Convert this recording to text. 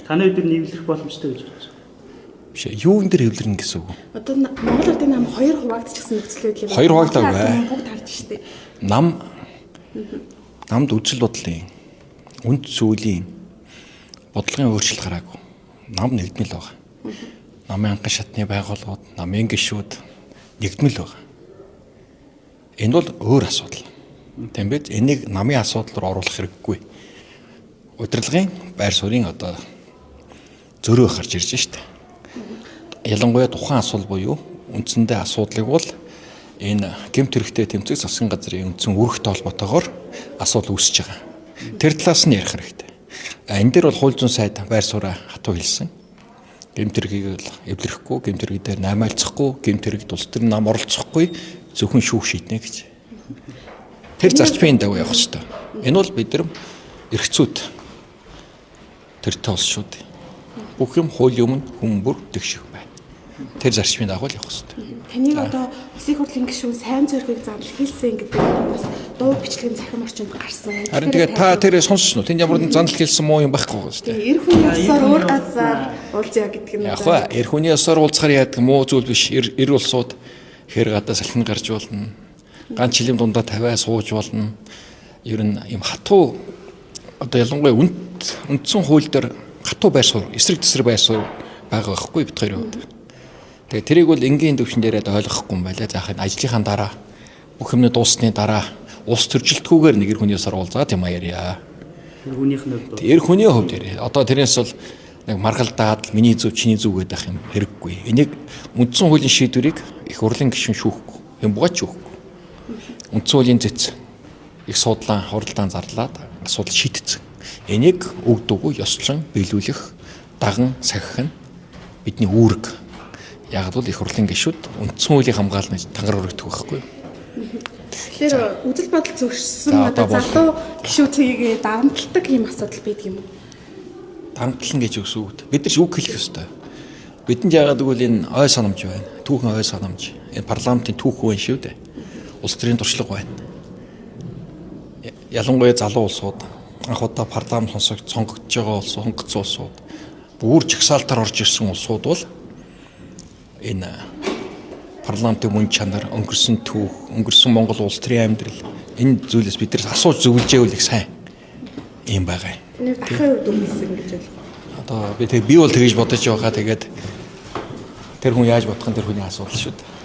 Таны өдөр нэвлэрэх боломжтой гэж бодож байна. Биш ээ, юун дээр хэвлэрнэ гэсэн үг. Одоо Монгол Ардын нам хоёр хуваагдчихсан нөхцөл байдал юм. Хоёр хуваагдаагүй. Монгол Ардын нам бүгд харж штеп. Намд үзэл бодлын үнд зүйлийн бодлогын өөрчлөлт гараагүй. Нам нэгдмэл байгаа. Намын анхан шатны байгууллагууд, намын гишүүд нэгдмэл байгаа. Энэ бол өөр асуудал. Тийм биз? Энийг намын асуудал руу оруулах хэрэггүй. Удирдлагын байр суурийн одоо зөрөө гарч ирж штэ. Ялангуяа тухайн асуудал буюу үндсэндээ асуудлыг бол энэ гэмт хэрэгтэй тэмцэх засгийн газрын үндсэн үүрэгтэй холбоотойгоор асуудал үүсэж байгаа. Тэр талаас нь ярих хэрэгтэй. Энэ дээр бол хууль зүйн сайд байр сууриа хатуу хэлсэн. Гэмт хэргийг бол эвлэрэхгүй, гэмт хэрэг дээр наймаалцахгүй, гэмт хэрэгт улс төрийн нам оролцохгүй, зөвхөн шүүх шийднэ гэж. Тэр зарчмын дагуу явах хэрэгтэй. Энэ бол бид нар эрх зүйд тэртэй улс шүү дээ. Бүх юм хуулийн өмнө хүн бүр тэгших байна. Тэр зарчмын дагуу л явах хэрэгтэй. Таныг одоо улсын хурлын гишүүн сайн зөргийг занал хийлсэн гэдэг бас дуу бичлэгийн цахим орчинд гарсан. Харин тэгээд та тэр сонссон уу? Тэнд ямар нэгэн занал хэлсэн муу юм байхгүй шүү дээ. Эр хүний ёсоор өөр газар уулзъя гэдэг нь Яг ба эр хүний ёсоор уулзахаар яадаг муу зүйл биш. Эр улсууд хэр гадаа салхин гарч болно. Ганц чилийн дундаа тавиа сууж болно. Ер нь юм хатуу одоо ялангуяа үндсэн хууль дээр хатуу байр суурь, эсрэг тесрэг байр суурь байгаа байхгүй бид хоёрын хувьд. Тэгээ тэрийг бол энгийн төвшин дээрээ ойлгохгүй юм байлаа. За яг ажлынхаа дараа бүх юмны дууссаны дараа улс төржилтгүйгээр нэг эр хүний ёсоор уулзаад юм ярья. Тэр хүнийх нь хувьд бол Эр хүний хувьд яриа. Одоо тэрнээс бол нэг маргалдаад миний зөв чиний зөв гэдэг юм хэрэггүй. Энийг үндсэн хуулийн шийдвэрийг их хурлын гишүүн шүүхгүй, юм бугаач шүүхгүй. Үндсэн хуулийн зэц их судлаан хуралдаан зарлаад асуудал шийдэгдсэн. Энийг өг дүгүү ёслон биелүүлэх, даган сахих нь бидний үүрэг. Яг л их хурлын гишүүд үндсэн хуулийг хамгаална гэж тангаар өргөдөх байхгүй юу? Тэгэхээр үзэл бодол зөрчсөн За, одоо одоо бол- залуу гишүүдийг дарамталдаг ийм асуудал байдаг юм уу? Дарамтлан гэж үгс үг. Бид нар ч үг хэлэх ёстой. Бидэнд яагаад гэвэл энэ ой санамж байна. Түүхэн ой санамж. Энэ парламентын түүх байна шүү дээ. Улс төрийн туршлага байна. Ялангуяа залуу улсууд анх удаа парламент сонгогдож байгаа улс, сонгогдсон улсууд бүр жагсаалтаар орж ирсэн улсууд бол энэ парламентын мөн чанар, өнгөрсөн түүх, өнгөрсөн Монгол улс төрийн амьдрал энэ зүйлээс бид нар асууж зөвлөжээвэл их сайн юм байгаа юм. Таны ахын хувьд үг хэлсэн гэж ойлгох. Одоо би тэг би бол тэгж бодож байгаа. Тэгээд тэр хүн яаж бодох нь тэр хүний асуудал шүү дээ.